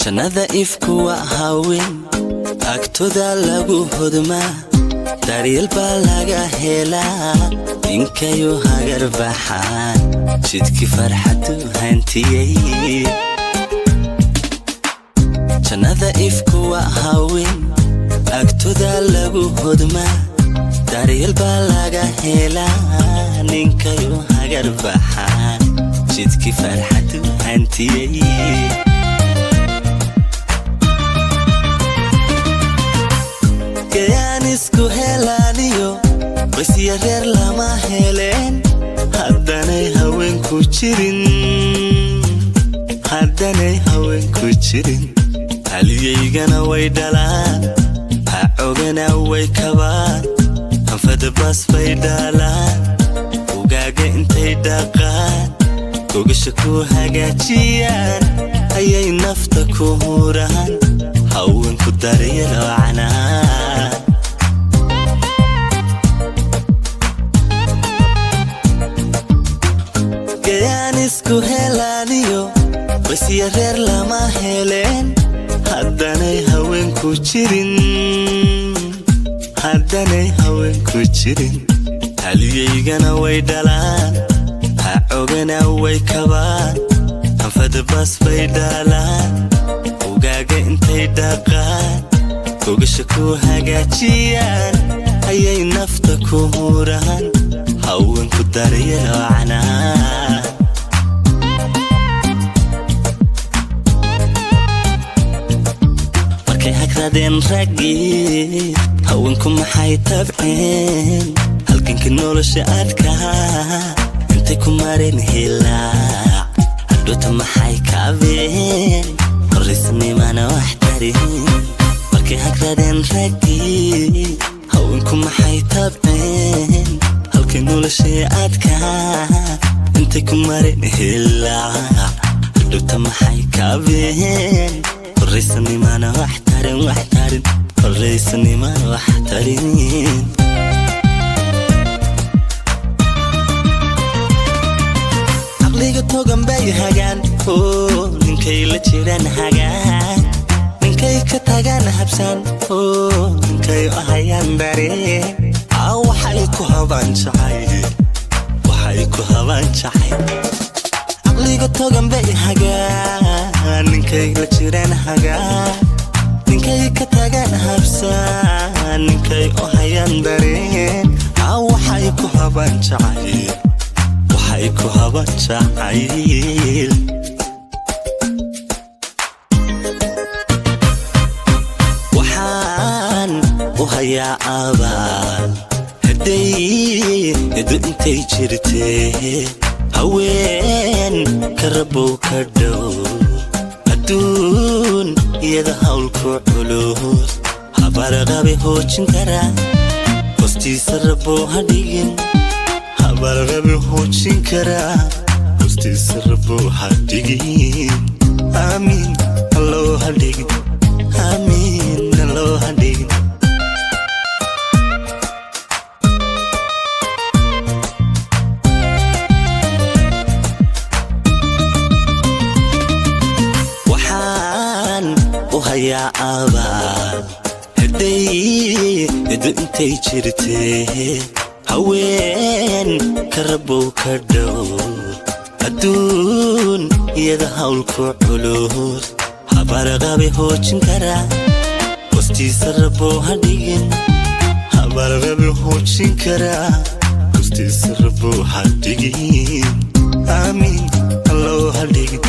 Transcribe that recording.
Jannada ifku waa haween, agtooda lagu hodmaa, daryeel baa laga helaa. Ninkayu hagar baxaan, jidkii farxadu hantiyey. Jannada ifku waa haween, agtooda lagu hodmaa, daryeel baa laga helaa. Ninkayu hagar baxaan, jidkii farxadu hantiyey. Gayaan isku helaaniyo qoysya reer lama heleen haddanay haweenku jirin, haddanay haweenku jirin. Haliyaygana way dhalaan, hacogana way kabaan, hanfadabas bay dhalaan. Ugaaga intay dhaqaan, gogasha ku hagaajiyaan, ayay nafta ku huraan. Haweenku daryeel wacanaa. Gayaan isku helaaniyo qoysya reer lama heleen haddanay haweenku jirin, haddanay haweenku jirin. Haliyaygana way dhalaan, hacogana way kabaan, hanfadabas bay dhalaan. Ugaaga intay dhaqaan, gogasha ku hagaajiyaan, ayay nafta ku huraan. Haweenku daryeel wacanaa. Markay hagradeen raggii, haweenku maxay tabceen? Halgankii nolosha adkaa intay ku mareen hilaac, hadhoota maxay kaabeen? Horraysnimana wax tarin. Markay hagradeen raggii, haweenku maxay tabceen? Halkay noloshii adkaa intay ku mareen hilaac, hadhoota maxay kaabeen? Horraysanimana wax tarin, wax tarin, horraysanimana wax tarin. Caqliga togan bay hagaan oo ninkay la jiraan hagaan, ninkay ka tagaan habsaan oo ninkay ahayaan dareen. Aa waxay ku habaan jacayl, waxay ku habaan jacayl. Caqliga togan bay hagaan, ninkay la jiraan hagaan, ninkay ka tagaan habsaan, ninkay u hayaan dareen. Aa waxay ku habaan jacayl, waxay ku habaan jacayl. Waxaan u hayaa abaal hadday edu intay jirtee. Haween ka rabow ka dhow adduun iyada hawlku culus. Habarqabe hoojin kara, hoostiisa rabow ha dhigin. Habarqabe hoojin kara, hoostiisa rabow ha dhigin. Aamiin, allow ha dhigin. Aamiin, allow ha dhigin. Waxaan u hayaa abaal hadday edu intay jirtee. Haween ka rabow ka dhow adduun iyada hawlku culus. Habarqabe hoojin kara, hoostiisa rabow ha dhigin. Habarqabe hoojin kara, hoostiisa rabow ha dhigin. Aamiin, allow ha dhigin.